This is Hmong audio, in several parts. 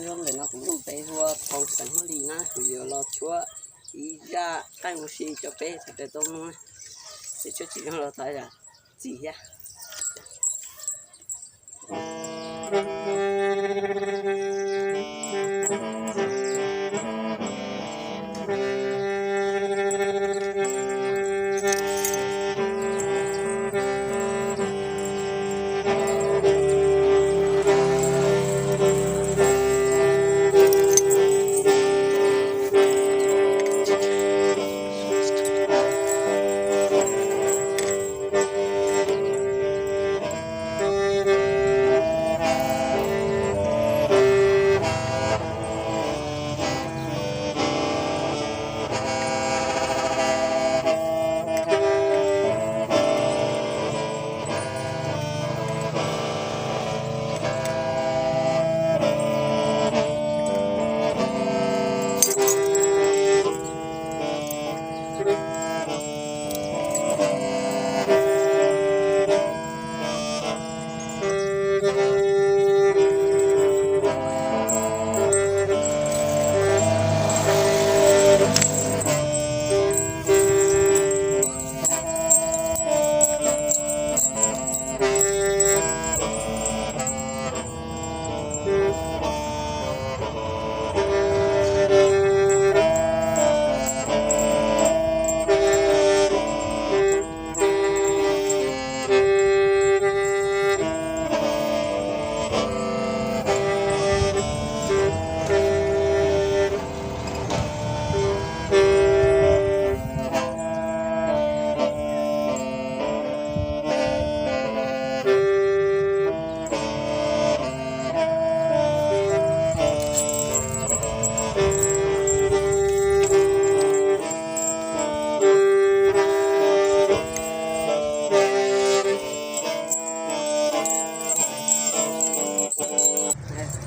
Zoo ntawm no kuv lub npe hu ua Thoob xeem Huab Lis na, kuv yuav los tshuab ib zaj qeej ua si rau peb sawv daws tau mloog. Ces tshuab tsis zoo los thov zam txim thiab.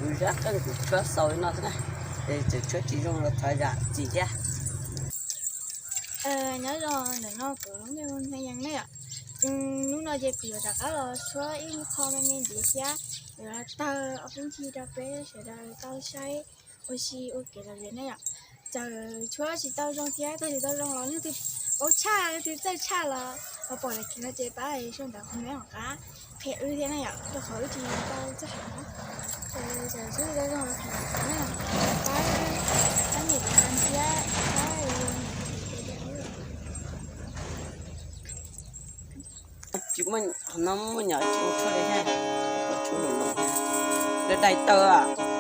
Kuv zaj qeej kuv tshuab xaus li no xwb na, es tseem tshuab tsis zoo los thov zam txim thiab. Nyob zoo, ntawm no kuv lub npe hu Hnab Yees ne yom. Hnub no ces kuv yuav rov qab los tshuab ib lub qho me me ntxiv thiab, yuav los taug ob peb ncig rau peb sawv daws tau saib ua si ua kev lom zem ne yom. Txawm tshuab tsis tau zoo thiab txawm tsis tau zoo los leej twg paub tshaj leej twg txawj tshaj los ho pom daim kiv no ces pab sau ntawv comment hauv qab qhia wb thiab na yom, rau qhov wb tsis tau txawj hais na. Ces txawm tshuab tsis tau zoo los thov zam txim na, pab, pab niam tiv tas thiab pab tsis muaj, qhov no muaj nyom tsis ua tshuab li thiab, ua tshuab lus lus, dai dai taw, dai taw.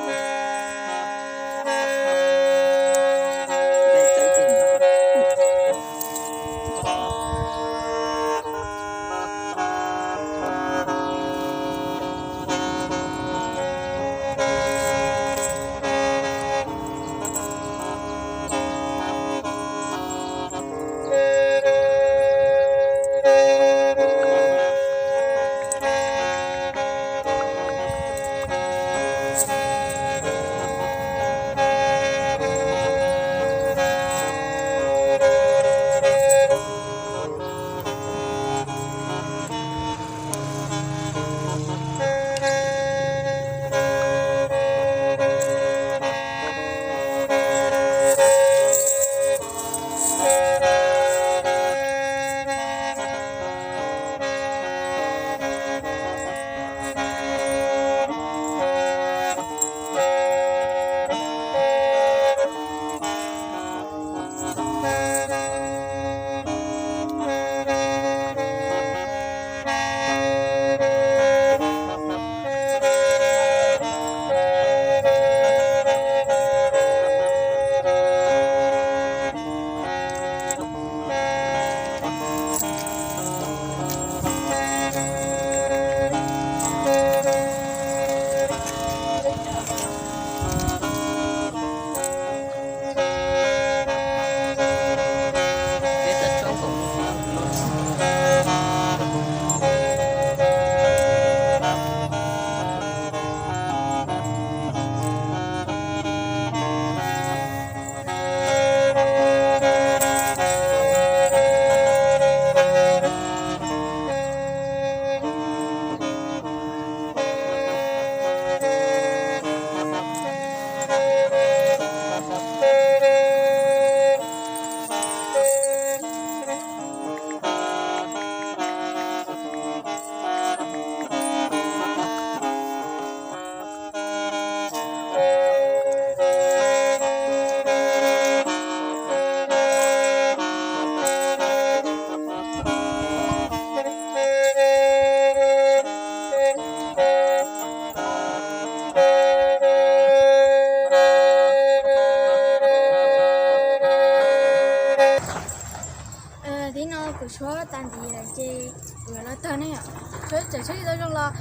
Muab tas ntiv lawm ces kuv yuav los tawg ne yom. Tseem tshuav tsis tau zoo los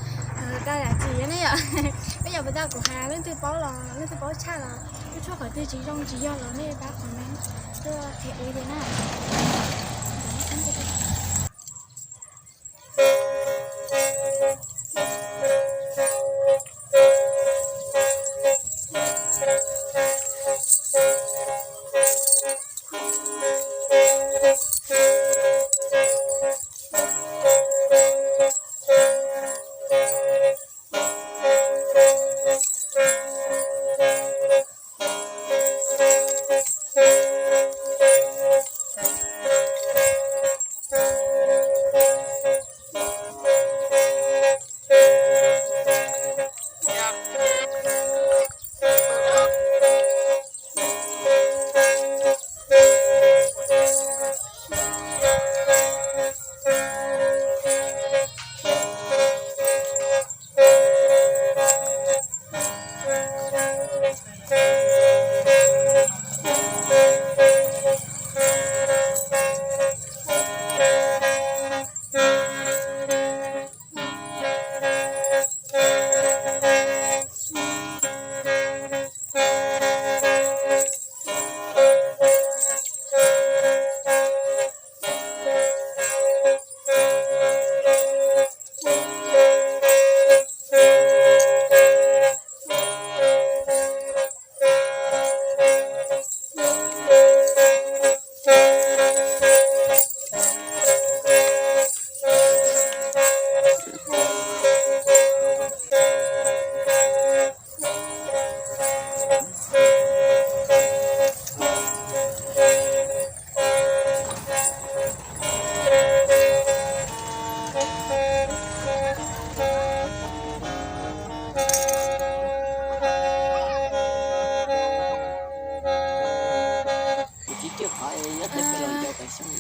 tau zam txim ne yom. Peb yog puas tau kuv hais leej twg paub los leej twg paub tshaj los, lub tshuaj qhov twg tsis zoo tsis yog los nej pab comment tuaj qhia ua tiag na.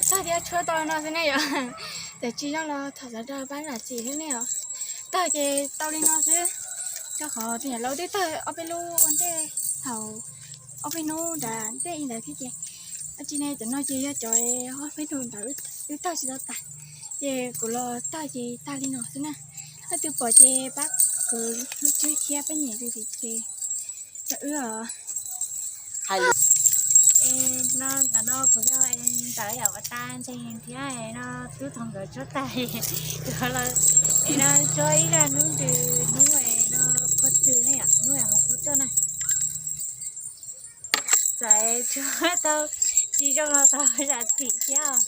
Tag thiab tshuab tau li no xwb ne yom. Txawm tsis zoo los thov sawv daws pab zam txim thiab ne yom. Tag ces tau li no xwb. Rau qhov tus niam laus twb tawg ob peb lub ua ntej thaum ob peb hnub ntawd ntej ntawd thiab ces, ua tsis ne cov no ces yog cov ob peb hnub ntawd wb tawg tsis tau tas. Ces kuv los tawg ces tag li no xwb na. Leej twg pom ces pab kuv lub tswb thiab peb nyiam li ces rau wb os. No ntawm no kuv yog ntawm yam ua ta ntseeg thiab no tub thaum nkawd tsuab tag, kuv los no tsuab ib zaj hnub ntws hnub no qhua txwm ne yom, hnub yam hauv qhua tuaj na. Txawm tsuab tau tsis zoo los tau zam txim thiab.